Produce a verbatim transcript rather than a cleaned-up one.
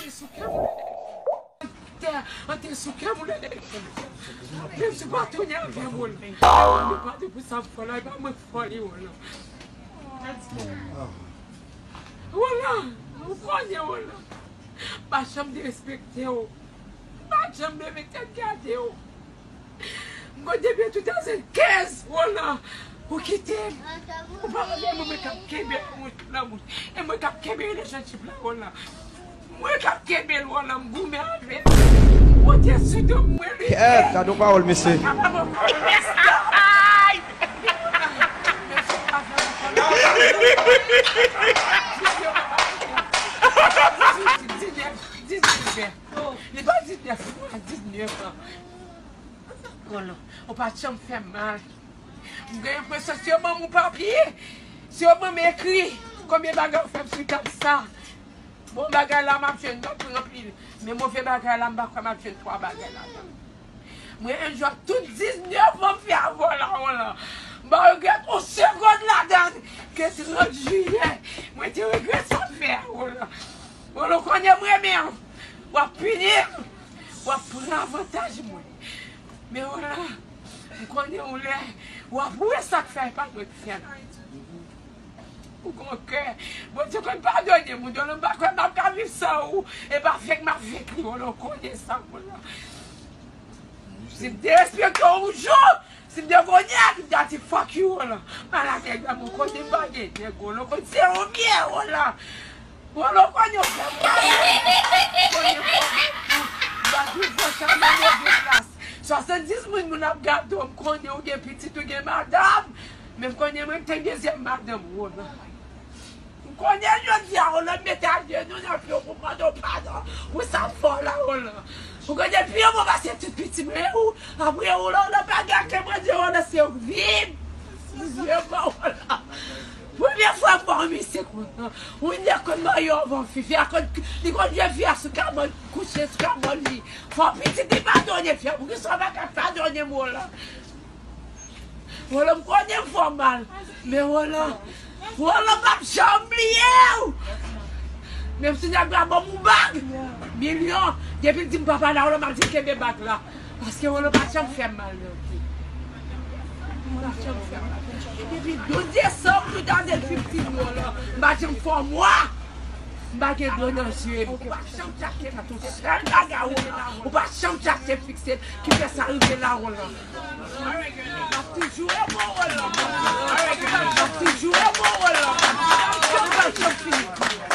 Sou kè m. Tè an te sou kè m, lè. Menm si w pa tounen avè m, Roland. Mwen pa te pou sa m fè la, e pa mwen k fè li, Roland. Roland, ou konnen, Roland. M pa janm derespekte w. M pa janm leve tèt gade w. M konn depi de mil kenz, Roland, ou kite m. Ou pa konprann mwen, mwen k ap kenbe lanmou, lanmou. E mwen k ap kenbe relationship la, Roland. Mwen k ap kenbe l, Roland, m goumen avè l. M pote sou do m, mwen lite. Kèt, gade yon pawòl, mesye. Ay! Diznèf, diznèf. Li pa diznèf mwa, diznèf an. Roland, ou pa t janm fè m mal. M gen enpresyon se yo ban m yon papye, se yo ban m ekri konbyen bagay ou fè m sou tab sa. Bon, bagay la m ap jwenn anpil, anpil. Men move bagay la, m pa kwè m ap jwenn twa bagay ladan. Mwen enjoy tout diznèf an m fè avè w la, Roland. M pa regrèt yon segonn ladan. Ke trant jiyè, mwen te regrèt sa m fè a, Roland. Roland, ou konnen m renmen w. W ap pini m. W ap pran avantaj mwen. Men Roland, m konnen w lè w ap wè sa k fè, e pa mwen k fè l. Ou gon kè. Bondye konn padone moun. Roland, m pa kwè m ap ka viv san ou. E pa fèk m ap fèk li, Roland, ou konnen sa, Roland. Si m derespekte w yon jou, si m te konnen ak dati, fuck you, Roland. Malad nèg la, mwen konnen m pa gen nèg, Roland, konnen se ou m ye, Roland. Roland, konnen w fè m mal. Konnen w fè m mal. M pa jwe fò sa nan move plas. Swasanndis moun, moun ap gade w, m konnen w gen pitit, ou gen madanm. Men m konnen mwen, m te gen dezyèm madanm, Roland. M konnen jodi a, Roland, mete ajenou nan pye w pou mande w padon pou sa m fè w la, Roland. Ou konnen pye w pase tout pitit mwen, ou, apre ou la, Roland, pa gen ankenn manje, Roland, se ou k viv. Dye mwen, Roland. Premye fwa m wè yon mesye konsa. Ou nèg konn marye anvan fi, fi a konn, li konn jwe fi a sou kabann, kouche sou kabann li. Fò pitit li padone fi a, poukisa w pa ka padone m, Roland? Roland, m konnen m fè w mal. Men Roland, Roland p ap janm bliye w. Menm si nèg la ban m yon bag milyon, depi l di m papa la, Roland, m ap di l kenbe bag la. Paske Roland pa t janm fè m mal, non. Pa t janm fè m mal. Depi douz desanm two thousand fifteen, Roland, m pa t janm fè w mwa. M pa gen dlo nan zye m. Ou pa t janm chache m, se sèl bagay ou, ou pa t janm chache m fikse l ki fè sa rive la, Roland. M ap toujou renmen w, Roland. M ap toujou renmen w, Roland. M ap toujou renmen w, Roland.